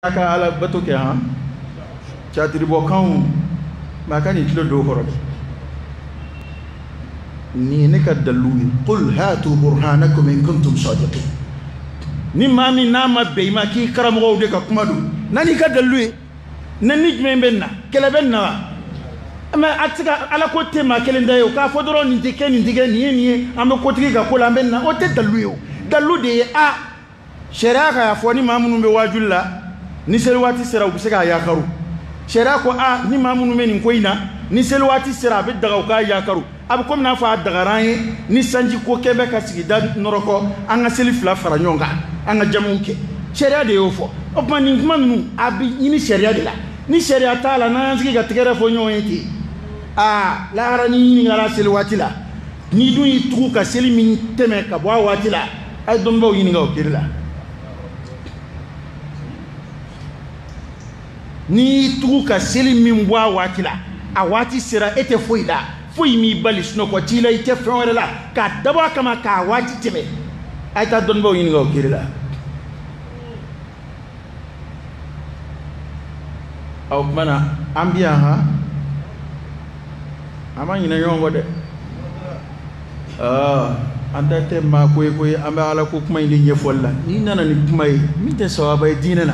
Ka ala bato kɛ han catiribɔkanw maa ka nin tulo don kɔrɔ dɛ. Nin ye ne ka dalilu ye. Qul hatu burhanakum in kuntum sadiqin. Ni maa min n'a ma bɛn i ma k'i karamɔgɔw de ka kuma don, na n'i ka dalilu ye. Na ni jumɛn bɛ na? Kɛlɛ bɛ na wa? Mais a tɛ se ka ala ko tɛ maa kelen ta ye o. K'a fɔ dɔrɔn nin tɛ kɛ, nin tɛ kɛ, nin ye nin ye, an bɛ kotigi ka ko la, an bɛ na, o tɛ dalilu ye o. Dalilu de ye a sariya ka y'a fɔ ni maa minnu bɛ waajuli la, ni seli waati sera u bɛ se k'a yakaru. Sariya ko a ni maa minnu bɛ nin ko in na, ni seli waati sera a bɛ daga u k'a yakaru. A bɛ komi n'a fɔ a dagara an ye ni sanji ko kɛ bɛ ka sigida nɔrɔkɔ, an ka seli fila fara ɲɔgɔn kan, an ka jamuw kɛ. Sariya de y'o fɔ. O tuma nin kuma ninnu a bɛ ɲini sariya de la. Ni sariya t'a la, n'an y'an sigi ka tɛgɛrɛ fɔ ɲɔgɔn ye ten, aa lahara ni ɲininkara seli waati la, n'i dun y'i tugu ka seli min tɛmɛ ka bɔ a waati la, a ye dɔnnibaw ɲininka o kiri la. N'i y'i tugu ka seli min bɔ a waati la, a waati sera e tɛ foyi la, foyi m'i bali, sunɔgɔ t'i la, i tɛ fɛn wɛrɛ la, k'a dabɔ a kama k'a waati tɛmɛ, a ye taa dɔnnibaw ɲininka o kiri la. O tuma na an bi yan han, an ma ɲinɛ ɲɔgɔn kɔ dɛ. An ta tɛ maa ko ye koyi, an bɛ ala ko kuma in de ɲɛfɔli la. N'i nana ni kuma ye min tɛ sawaba ye diinɛ na,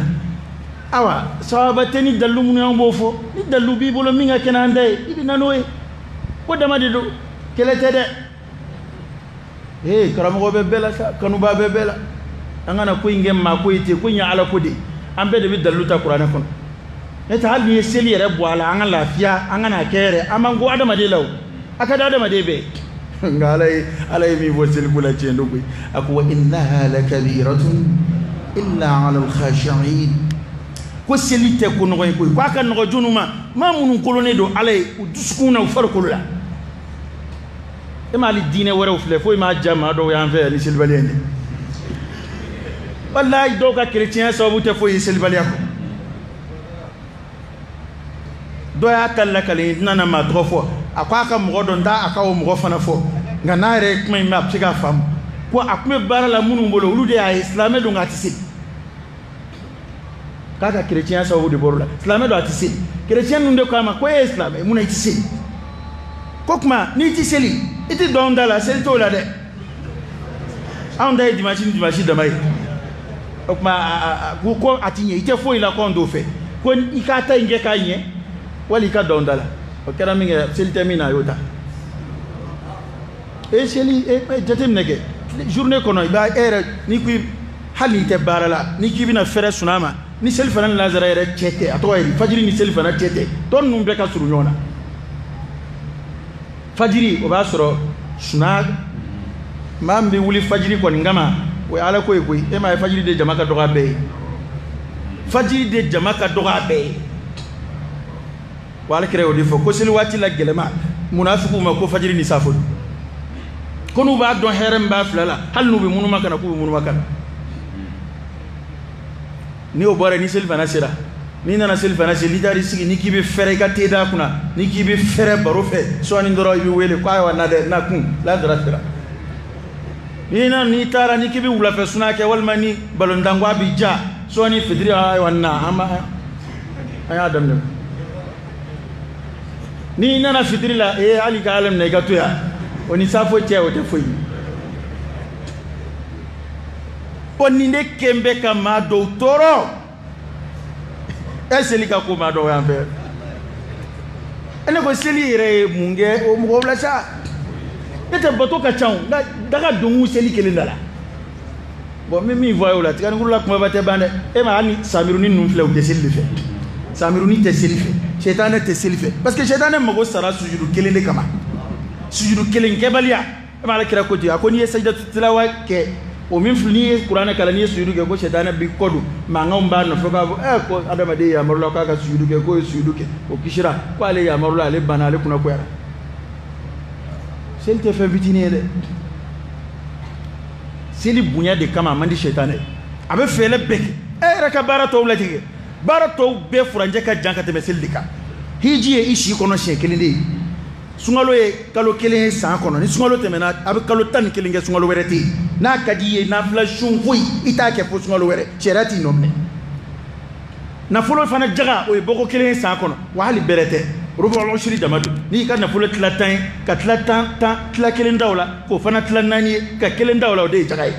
awa sawaba tɛ ni dalilu minnu y'an b'o fɔ. Ni dalilu b'i bolo min ka kɛnɛ an ta ye, i bɛ na n'o ye. Ko dama de don, kɛlɛ tɛ dɛ. Ee karamɔgɔ bɛ bɛɛ la sa, kanubaa bɛ bɛɛ la. An kana ko in kɛ maa ko ye ten, ko in ye ala ko de ye. An bɛɛ de bɛ dalilu ta kuranɛ kɔnɔ. N'o tɛ hali n'i ye seli yɛrɛ bɔ a la, an ka lafiya, an kana kɛ yɛrɛ, an b'an ko adamaden la o. A ka di adamaden bɛɛ ye. Nka ala ye min fɔ seliko la tiɲɛ don koyi. A ko wa innaha lakabiratun illa ala al-khashi'in. Ko seli tɛ ko nɔgɔ ye koyi, k'a ka nɔgɔ jɔnw ma, maa minnu kolonnen don ala ye u dusukun na, u farikolo la. E ma hali diinɛ wɛrɛw filɛ, foyi m'a diya maa dɔw y'an fɛ yan ni selibaliya in tɛ. Walayi dɔw ka kerecɛnya sababu tɛ foyi ye selibaliya kɔ. Dɔ y'a ta lakale, n tɛna na maa tɔgɔ fɔ, a ko a ka mɔgɔ dɔ, n t'a a ka o mɔgɔ fana fɔ, nka n'a yɛrɛ ye kuma in mɛn a bɛ se k'a faamu. Ko a tun bɛ baara la minnu bolo, olu de y'a ye silamɛ don nka a tɛ seli. K'a ka kerecɛnya sababu de bɔr'o la. Silamɛ don a tɛ seli. Kerecɛn ninnu de ko a ma ko e ye silamɛ ye, mun na i tɛ seli? Ko tuma n'i tɛ seli, i tɛ don anw da la, seli t'o la dɛ. Anw ta ye dimanche ni dimanche dama ye. O tuma ko a ti ɲɛ, i tɛ foyi la ko anw t'o fɛ. Ko i k'a ta in kɛ k'a ɲɛ, wali i ka don anw da la. O kɛra min kɛ, seli tɛ min na, a y'o ta. E seli, e jateminɛ kɛ journée kɔnɔ, i b'a e yɛrɛ n'i ko hali n'i tɛ baara la, n'i k'i bɛna fɛrɛ suna ma, ni seli fana ni lazara yɛrɛ cɛ tɛ, a tɔgɔ ye di, fajiri ni seli fana cɛ tɛ, tɔ ninnu bɛɛ ka surun ɲɔgɔn na. Fajiri o b'a sɔrɔ suna, maa min bɛ wuli fajiri kɔni kama, o ye ala ko ye koyi. E m'a ye fajiri de jama ka dɔgɔ a bɛɛ ye. Fajiri de jama ka dɔgɔ a bɛɛ ye. Wa ala kira y'o de fɔ ko seli waati la gɛlɛma munafikiw ma ko fajiri ni safo don. Ko n'u b'a dɔn hɛrɛ min b'a fila la, hali n'u bɛ munuma ka na, k'u bɛ munuma ka na. Ni o bɔra yen, ni seli fana sera, n'i nana seli fana seli, n'i taar'i sigi, n'i k'i bɛ fɛrɛ i ka te da kunna, n'i k'i bɛ fɛrɛ baro fɛ, sɔɔni dɔrɔn i bɛ wele ko ayiwa na dɛ, na kun, lazara sera. N'i nana, n'i taara, n'i k'i bɛ wulafɛ suna kɛ, walima ni balontan ko a b'i ja, sɔɔni fitiri, ayiwa na, an b'a, an y'a daminɛ. N'i nana fitiri la, ee hali ka ala minɛ i ka to yan, o ni safo cɛ o tɛ foyi ye. O nin de kɛn bɛ ka maa dɔw tɔɔrɔ. E seli ka ko maa dɔw y'an fɛ. E ne ko seli yɛrɛ ye mun kɛ o mɔgɔw la sa? Ne tɛ bato ka ca o, nka daga donkun seli kelen da la. Bon, n bɛ min fɔ a ye o la, tiganikuru la kumaba tɛ ban dɛ. E ma hali samiruni ninnu filɛ, u tɛ seli de fɛ. Samiruni tɛ seli fɛ, sɛtanɛ tɛ seli fɛ, parce que sɛtanɛ mago sara sujudu kelen de kama. Sujudu kelen kɛbaliya. E ma ala kira ko ten, a ko n'i ye sajidatu tilawa kɛ, o min filɛ, n'i ye kuranɛ kalan, n'i ye sujudu kɛ, ko sɛtanɛ b'i kɔ don, mankanw b'a nɔfɛ k'a fɔ, ko adamaden yamarula k'a ka sujudu kɛ, k'o ye sujudu kɛ, o kisira, ko ale yamarula, ale banna, ale kunna goyara. Seli tɛ fɛn fitinin ye dɛ. Seli bonya de kama a man di sɛtanɛ ye. A bɛ fɛɛrɛ bɛɛ kɛ. E yɛrɛ ka baara tɔw lajɛ, baara tɔw bɛɛ furancɛ ka jan ka tɛmɛ seli de kan. Hiji ye i si kɔnɔ siɲɛ kelen de ye. Sunkalo ye kalo kelen ye san kɔnɔ. Ni sunkalo tɛmɛna, a bɛ kalo 11 kɛ, sunkalo wɛrɛ tɛ yen. N'a ka di i ye nafila sun foyi i t'a kɛ fo sunkalo wɛrɛ, sariya t'i nɔ minɛ. Nafolo fana jaga o ye bɔko kelen ye san kɔnɔ wa hali bɛrɛ tɛ rubu'ul ushri dama don. N'i ka nafolo tila 10 ye ka tila 10 tila kelen da o la k'o fana tila 4 ye ka kelen da o la o de ye jaga ye.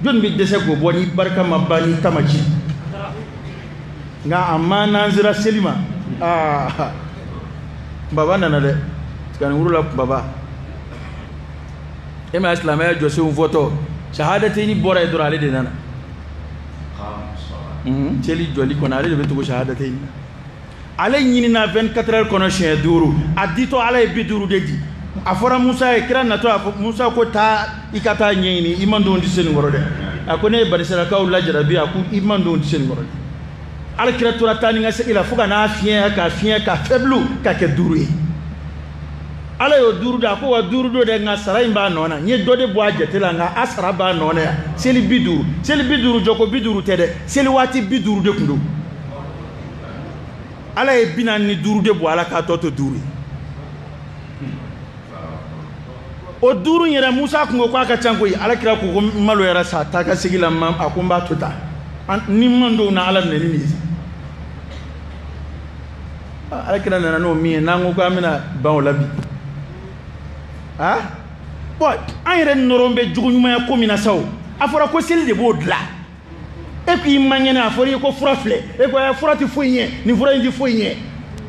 Jɔnni bɛ dɛsɛ k'o bɔ ni barika ma ban ni ta ma ci? Nka a ma n'an sera seli ma aa baba nana dɛ tigani la baba e ma silamɛya jɔsenw fɔtɔ shahadatini bɔra yen dɔrɔn ale de nana. Seli jɔli kɔnɔ ale de bɛ tugu shahadatini na. Ale ɲinina 24 heures kɔnɔ siɲɛ 5 a ditɔ ala ye 50 de di. A fɔra Musa ye kira natɔ a fɔ Musa ko taa i ka taa ɲɛɲini i man denw tɛ se nin kɔrɔ dɛ. A ko ne ye barisirakaw lajarabi a ko i man denw tɛ se nin kɔrɔ dɛ. Ala kira tora taa ni ka segin la fo ka n'a fiɲɛ ka fiɲɛ ka faible ka kɛ 5 ye. Ala y'o 5 da a ko wa 5 don dɛ nka sara in b'a nɔ na n ye dɔ de bɔ a jate la nka a sara b'a nɔ na yan. Seli 50 seli 50 jɔko 50 tɛ dɛ seli waati 50 de tun don. Ala ye 45 de bɔ ala k'a tɔ to 5 ye. O 5 in yɛrɛ Musa kun ko k'a ka ca koyi. Ala kira ko ko n maloyara sa taa ka segin la a ko n b'a to tan ni man dɔw na ala minɛ ni nin ye. Ala kira nana n'o min ye n'an ko k'an bɛna ban o la bi. Ah bon an yɛrɛ nɔrɔ bɛ jogo ɲumanya ko min na sa o a fɔra ko seli de b'o dilan. E k'i man kɛnɛ a fɔra i ye ko fura filɛ e ko ɛ fura tɛ foyi ɲɛ nin fura in tɛ foyi ɲɛ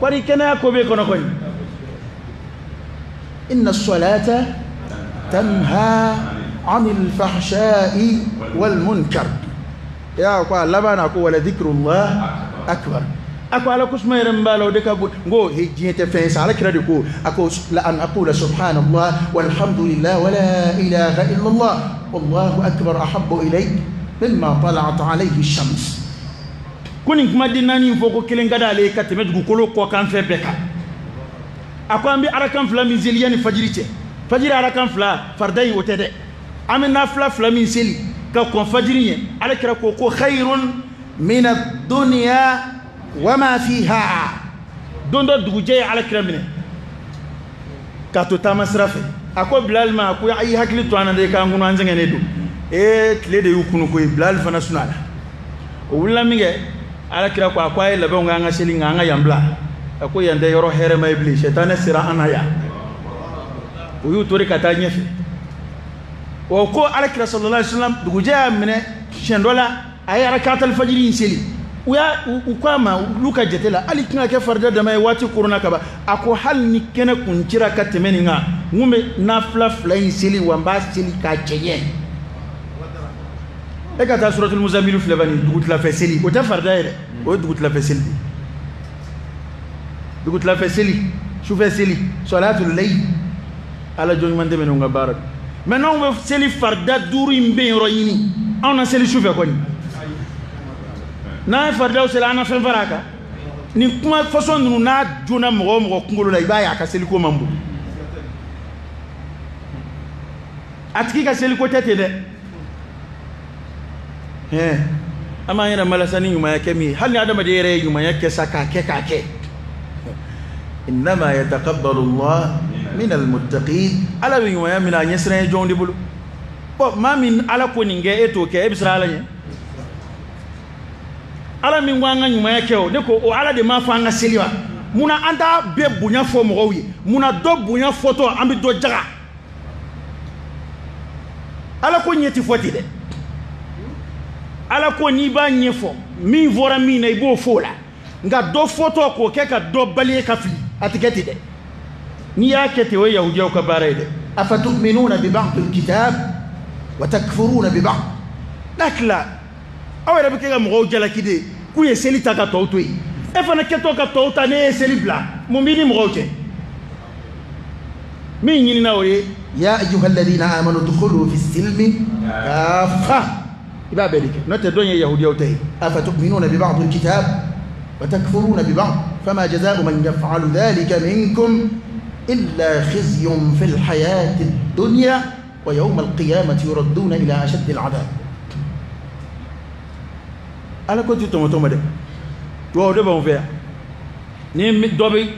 kɔri kɛnɛya ko b'e kɔnɔ kɔni. Inna salata tanha anil fahsha'i wal munkar. Ya ko a laban na ko wala dhikrullah akbar. A ko ala kusuma yɛrɛ min b'a la o de ka bon. N ko he diɲɛ tɛ fɛn ye sa. Ala kira de ko a ko la an aqula subhanallah walhamdulillah wala ilaha illallah wallahu akbar ahabbu ilayk mimma tala'at alayhi shams. Ko nin kumaden 4 in fɔ ko kelen ka d'ale ye ka tɛmɛ dugukolo kɔkan fɛn bɛɛ kan. A ko an bɛ arakan 2 min seli yanni fajiri cɛ. Fajiri arakan 2 farida in o tɛ dɛ. An bɛ nafila 2 min seli ka kɔn fajiri ɲɛ. Ala kira ko ko khayrun min ad-dunya wa ma fiha. Don dɔ dugujɛ ye ala kira minɛ k'a to taama sira fɛ. A ko Bilal ma a ko i hakili to an na dɛ k'an kunu an sɛgɛnnen don. Ee tile de y'u kunu koyi. Bilal fana sunaa la. O wulila min kɛ ala kira ko a ko a ye labɛnw kɛ an ka seli nka an ka yan bila. A ko yan tɛ yɔrɔ hɛrɛma ye bilen sɛtanɛ sera an na yan. O y'u to de ka taa ɲɛfɛ. O ko ala kira sallallahu alaihi wasallam dugujɛ y'a minɛ siɲɛ dɔ la a ye arakatal fajiri in seli. U y'a u ko a ma olu ka jate la hali tɛna kɛ farida dama ye waati korona ka ban. A ko hali ni kɛnɛ kun cira ka tɛmɛ nin kan n kun bɛ nafila 2 in seli wa n b'a seli k'a cɛ ɲɛ. E ka taa suratul muzamil filɛ bani dugutilafɛ seli o tɛ farida ye dɛ o ye dugutilafɛ seli de. Dugutilafɛ seli sufɛ seli salatul layl ala jɔn ɲuman dɛmɛ n'u ka baara don. Mais n'anw bɛ seli farida 5 in bɛ yɔrɔ ɲini anw na seli sufɛ kɔni. N'an ye faridaw seli an na fɛn fara a kan. Nin kuma façon ninnu n'a donna mɔgɔ o mɔgɔ kunkolo la i b'a ye a ka seliko man bon. A tigi ka seliko tɛ ten dɛ. Hɛn an b'an yɛrɛ malasa ni ɲumanya kɛ min ye hali ni adamaden yɛrɛ ye ɲumanya kɛ sa k'a kɛ k'a kɛ. Innama yataqabbalu Allah min almuttaqin. Ala bɛ ɲumanya minɛ a ɲɛsiran ye jɔnw de bolo. Bon maa min ala ko nin kɛ e t'o kɛ e bɛ siran ala ɲɛ. Ala min ko an ka ɲumanya kɛ o ne ko o ala de m'a fɔ an ka seli wa. Munna an t'a bɛɛ bonya fɔ mɔgɔw ye? Munna dɔ bonya fɔtɔ an bɛ dɔ jaga? Ala ko ɲɛ ti fɔ ten dɛ. Ala ko n'i b'a ɲɛfɔ min fɔra min na i b'o fɔ o la. Nka dɔ fɔtɔ k'o kɛ ka dɔ bali ye ka fili a tɛ kɛ ten dɛ. N'i y'a kɛ ten o ye yahudiyaw ka baara ye dɛ. Afatu'minuna bi ba'd al-kitab wa takfuruna bi ba'd. N'a tila aw yɛrɛ bɛ kɛ ka mɔgɔw jalaki de k'u ye seli ta ka tɔw to yen. E fana kɛtɔ ka tɔw ta ne ye seli bila mun b'i ni mɔgɔw cɛ? Min ɲinina o ye ya ayyuhalladhina amanu dukhulu fi silmi kaffa. I b'a bɛɛ de kɛ n'o tɛ dɔn ye yahudiyaw ta ye. Afatu'minuna bi ba'd al-kitab wa takfuruna bi ba'd fama jaza'u man yaf'alu dhalika minkum illa khizyun fil hayati ad-dunya wa yawma al-qiyamati yuradduna ila ashaddi al-'adab. Ala ko ti tɔmɔtɔmɔ dɛ. Tubabu de b'anw fɛ yan. Ni dɔ bɛ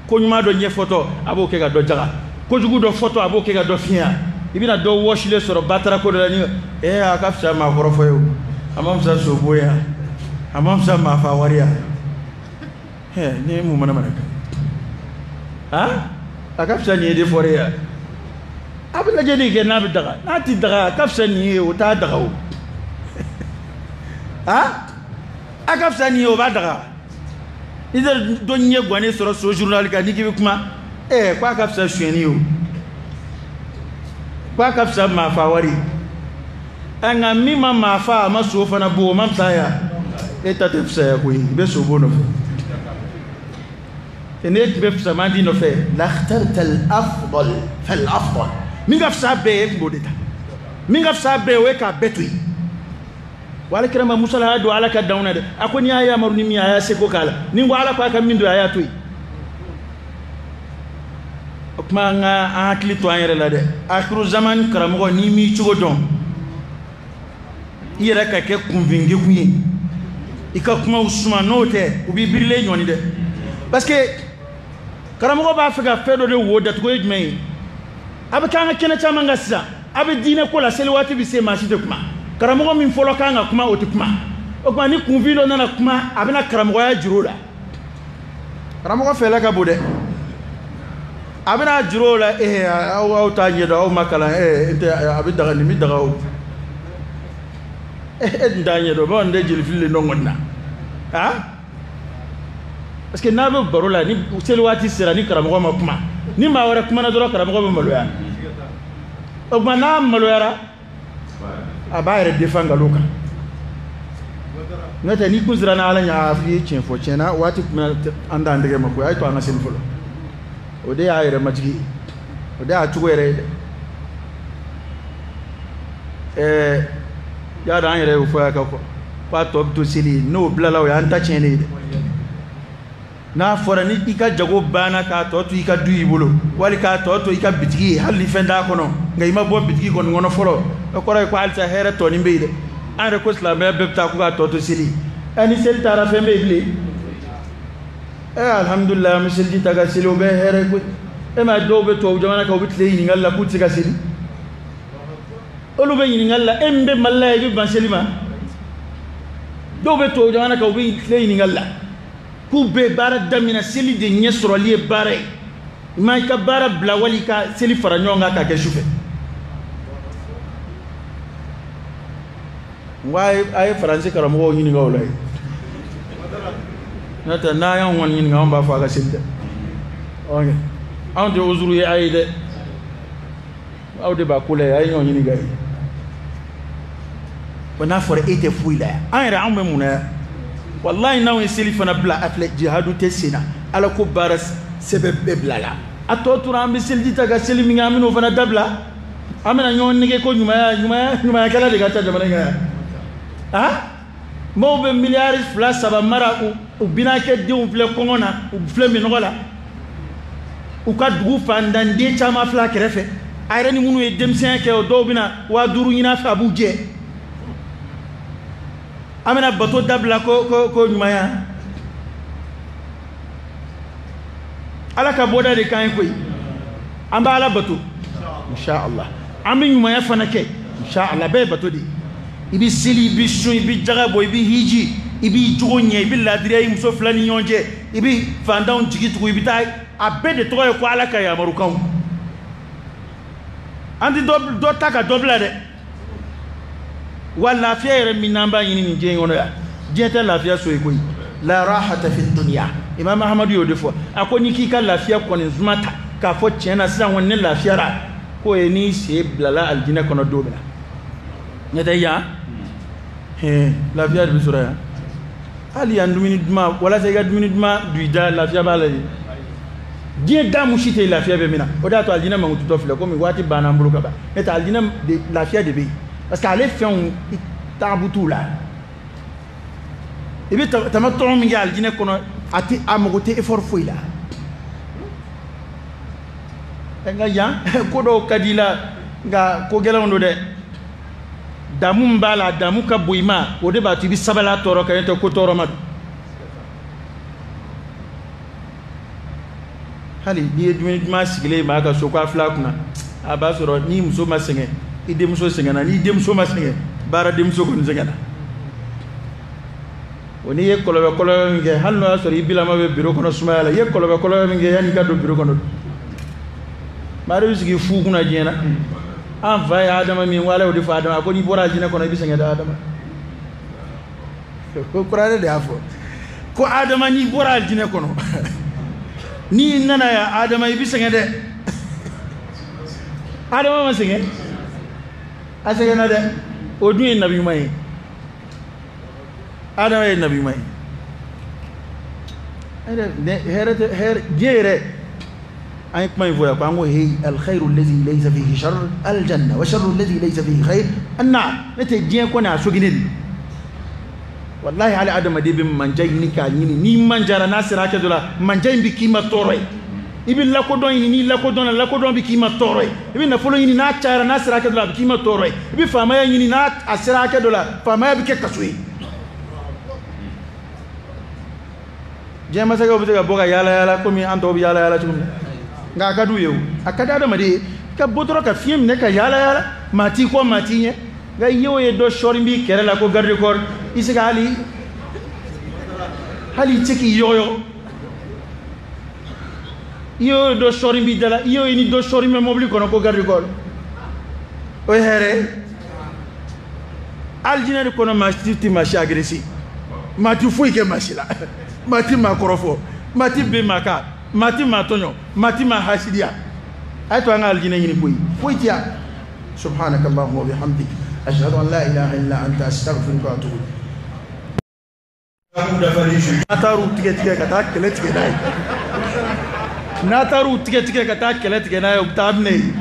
ko ɲuman dɔ ɲɛfɔtɔ a b'o kɛ ka dɔ jaga. Kojugu dɔ fɔtɔ a b'o kɛ ka dɔ fiɲɛ. I bɛna dɔ wɔsilen sɔrɔ batara ko dɔ la ni a ka fisa maakɔrɔ fɔ ye o a ma fisa sobo ye yan. A ma fisa maa fa wari ya hɛ ni ye mun mana mana kan a ka fisa nin ye de fɔra ya a bɛ lajɛ de kɛ n'a bɛ daga n'a ti daga a ka fisa nin ye o t'a daga o a ka fisa nin ye o b'a daga n'i tɛ dɔ ɲɛ guwanen sɔrɔ so journal kan n'i k'i bɛ kuma k'a ka fisa sonyɛni ye o k'a ka fisa maa fa wari nka min ma maa fa a ma so fana bon o ma fisaya e ta tɛ fisaya koyi i bɛ so bon nɔfɛ ne tun bɛ fisaman di nɔfɛ lakhtarta al-afdal fal-afdal min ka fisa bɛɛ ye e tun b'o de ta min ka fisa bɛɛ ye o ye k'a bɛɛ to yen wa alakira ma musala don ala ka danw na dɛ a ko n'i y'a yamaru ni min ye a y'a seko k'a la ni n ko ala ko a ka min to yen a y'a to yen o tuma an ka an hakili to an yɛrɛ la dɛ akiru zaman karamɔgɔ n'i m'i cogo dɔn i yɛrɛ ka kɛ kunfingekun ye i ka kumaw suma n'o tɛ u b'i birilen ɲɔni dɛ parce que karamɔgɔ b'a fɛ ka fɛn dɔ de wo datugu ye jumɛn ye a bɛ k'an ka kɛnɛ caman kan sisan a bɛ diinɛ ko la seli waati bɛ se maa si tɛ kuma karamɔgɔ min fɔlɔ kan ka kuma o tɛ kuma o tuma ni kunfin dɔ nana kuma a bɛna karamɔgɔya juru la karamɔgɔ fɛlɛ ka bon dɛ a bɛna juru o la aw t'a ɲɛdɔn aw ma kalan n tɛ a bɛ daga nin bɛ daga o e tun t'a ɲɛdɔn bawo nin tɛ jeli fili le nɔ kɔni na parce que n'a bɛ baro la ni seli waati sera ni karamɔgɔ ma kuma ni maa wɛrɛ kumana dɔrɔn karamɔgɔ bɛ maloya o tuma n'a maloyara a b'a yɛrɛ defan nkalon kan n'o tɛ n'i kun siranna ala ɲɛ a f'i ye tiɲɛ fɔ tiɲɛ na waati tun bɛ an t'an tɛgɛ ma koyi a ye to an ka seli fɔlɔ o de y'a yɛrɛ majigi ye o de y'a cogo yɛrɛ ye dɛ y'a dɔn an yɛrɛ y'o fɔ yan ka kɔrɔ k'a tɔ bɛ to seli ye n'o bilala o y'an ta tiɲɛnen ye dɛ n'a fɔra ni i ka jago banna k'a tɔ to i ka du y'i bolo wali k'a tɔ to i ka bitigi ye hali ni fɛn t'a kɔnɔ nka i ma bɔ bitigi kɔni kɔnɔ fɔlɔ o kɔrɔ ye ko halisa hɛrɛ tɔnin bɛ yen dɛ an yɛrɛ ko silamɛya bɛɛ bɛ taa ko k'a tɔ to seli ni seli taara fɛn bɛ yen bilen alhamdulilayi an bɛ seliji ta ka seli o bɛɛ hɛrɛ koyi e m'a ye dɔw bɛ tubabu jamana kan u bɛ tile ɲininkali la k'u tɛ se ka seli olu bɛ ɲininkali la e min bɛ mali la yan i bɛ ban seli ma dɔw bɛ tubabu jamana kan u bɛ tile ɲininkali la k'u bɛ baara daminɛ seli de ɲɛ sɔrɔli ye baara ye i ma i ka baara bila wali i ka seli fara ɲɔgɔn kan k'a kɛ sufɛ n ko a ye faransi karamɔgɔw ɲininka o la yen n'o tɛ n'a y'anw kɔni ɲininka anw b'a fɔ a ka seli dɛ anw tɛ uzuru ye a ye dɛ aw de b'a ko la yen a ye ɲɔgɔn ɲininka yen wa n'a fɔra e tɛ foyi la yan an yɛrɛ anw bɛ mun na yan walayi n'anw ye seli fana bila a filɛ jihadu tɛ sen na ala ko baara sɛbɛn bɛɛ bila la a tɔ tora an bɛ seliji ta ka seli min kɛ an bɛn'o fana dabila an bɛna ɲɔgɔn nege ko ɲumanya ɲumanya ɲumanyakɛla de ka ca jamana in kan yan mɔgɔw bɛ miliyari 2 3 mara u binakɛ denw filɛ kɔngɔ na u filɛ minɔgɔ la u ka dugu fantanden caman filɛ a kɛrɛfɛ a yɛrɛ ni minnu ye denmisɛnya kɛ o dɔw bɛna 5000 ɲini a fɛ a b'u jɛ an bɛna bato dabila ko ko ko ɲumanya ala ka bɔda de kan ye koyi an bɛ ala bato inshallah an bɛ ɲumanya fana kɛ inshallah bɛɛ ye bato de ye i bɛ seli i bɛ sun i bɛ jaga bɔ i bɛ hiji i b'i jogo ɲɛ i bɛ laadiriya i muso fila ni ɲɔgɔn cɛ i bɛ fantanw jigi tugu i bɛ taa a bɛɛ de tɔgɔ ye ko ala ka yamarukanw an tɛ dɔ ta ka dɔ bila dɛ wa lafiya yɛrɛ min n'an b'a ɲini nin diɲɛ in kɔnɔ yan diɲɛ tɛ lafiya so ye koyi la rahata fi dunya imam ahamadu y'o de fɔ a ko n'i k'i ka lafiya kɔni zuma ta k'a fɔ tiɲɛ na sisan kɔni ne lafiyara k'o ye n'i sen bilala alijinɛ kɔnɔ don min na ɲɛ tɛ yan lafiya de bɛ sɔrɔ yan hali yan dumuni duman walasa i ka dumuni duman don i da lafiya b'a la yen diɲɛ da mun si tɛ lafiya bɛ min na o de y'a to alijinɛ mankututɔ filɛ komi waati banna an bolo ka ban n'o tɛ alijinɛ de lafiya de bɛ yen parce que ale fɛnw taabu t'u la i bɛ tama tɔn min kɛ alijinɛ kɔnɔ a tɛ a mago tɛ effort foyi la nka yan ko dɔw ka di i la nka ko gɛlɛnw don dɛ damu min b'a la damu ka bon i ma o de b'a to i bɛ sabali a tɔɔrɔ kan n'o tɛ ko tɔɔrɔ ma don hali n'i ye dumuni duman sigilen ye maa ka so k'a filɛ a kunna a b'a sɔrɔ n'i muso ma sɛgɛn i denmuso sɛgɛnna n'i denmuso ma sɛgɛn baara denmuso kɔni sɛgɛnna O n'i ye kɔlɔbɛ kɔlɔbɛ min kɛ, hali n'o y'a sɔrɔ i bilama bɛ biro kɔnɔ sumaya la, i ye kɔlɔbɛ kɔlɔbɛ min kɛ yanni i ka don biro kɔnɔ. Maa de bɛ sigi fu kunna diɲɛ na. An fa ye Adama min ko Ala y'o de fɔ Adama, a ko n'i bɔra alijinɛ kɔnɔ i bɛ sɛgɛn dɛ Adama. Ko kuranɛ de y'a fɔ ko Adama n'i bɔra alijinɛ kɔnɔ n'i nana yan Adama i bɛ sɛgɛn dɛ. Adama ma sɛgɛn, a sɛgɛnna dɛ. O dun ye nabi ɲuman ye. Adama ye nabi ɲuman ye. Hɛrɛ tɛ hɛrɛ diɲɛ yɛrɛ. An ye kuma in fɔ yan ko an ko hey alkhairu allazi laysa fihi sharr aljanna wa sharru allazi laysa fihi khair annar. Ne tɛ diɲɛ kɔni a soginen de. Wallahi hali adamaden bɛ manja ɲini k'a ɲini, n'i manjara n'a sera hakɛ dɔ la, manja in bɛ k'i ma tɔɔrɔ ye. I bɛ lakodɔn ɲini, n'i lakodɔnna, lakodɔn bɛ k'i ma tɔɔrɔ ye. I bɛ nafolo ɲini, n'a cayara, n'a sera hakɛ dɔ la, a bɛ k'i ma tɔɔrɔ ye. I bɛ faamaya ɲini, n'a a sera hakɛ dɔ la, faamaya bɛ kɛ kaso ye. Diɲɛ masakɛw bɛ se ka bɔ ka yaala yaala komi an tɔw bɛ yaala yaala cogo min na, nka a ka d'u ye o. A ka di adamaden ye ka bɔ dɔrɔn ka fiɲɛ minɛ ka yaala yaala, maa t'i kɔ, maa t'i ɲɛ. Nka i ye o ye dɔ sɔɔri b'i kɛrɛ la ko garde corps, i se ka hali i tɛ k'i yɔgɔyɔgɔ. I y'o ye dɔ sɔɔri b'i da la, i y'o ye ni dɔ sɔɔri bɛ mobili kɔnɔ ko garde corps, o ye hɛrɛ ye. Alijinɛ de kɔnɔ maa si tɛ maa si agressé, maa ti foyi kɛ maa si la, maa ti maa kɔrɔfɔ, maa ti ben maa kan, maa ti maa tɔɲɔ, maa ti maa hasidiya. A ye to an ka alijinɛ ɲini koyi, foyi ti yan. Subhanaka Allahumma wa bihamdik, ashhadu an la ilaha illa anta, astaghfiruka wa atubu ilayk. N'a taar'u tigɛ tigɛ ka taa kɛlɛ tigɛ n'a ye, n'a taar'u tigɛ tigɛ ka taa kɛlɛ tigɛ n'a ye, u bɛ taa minɛ yen.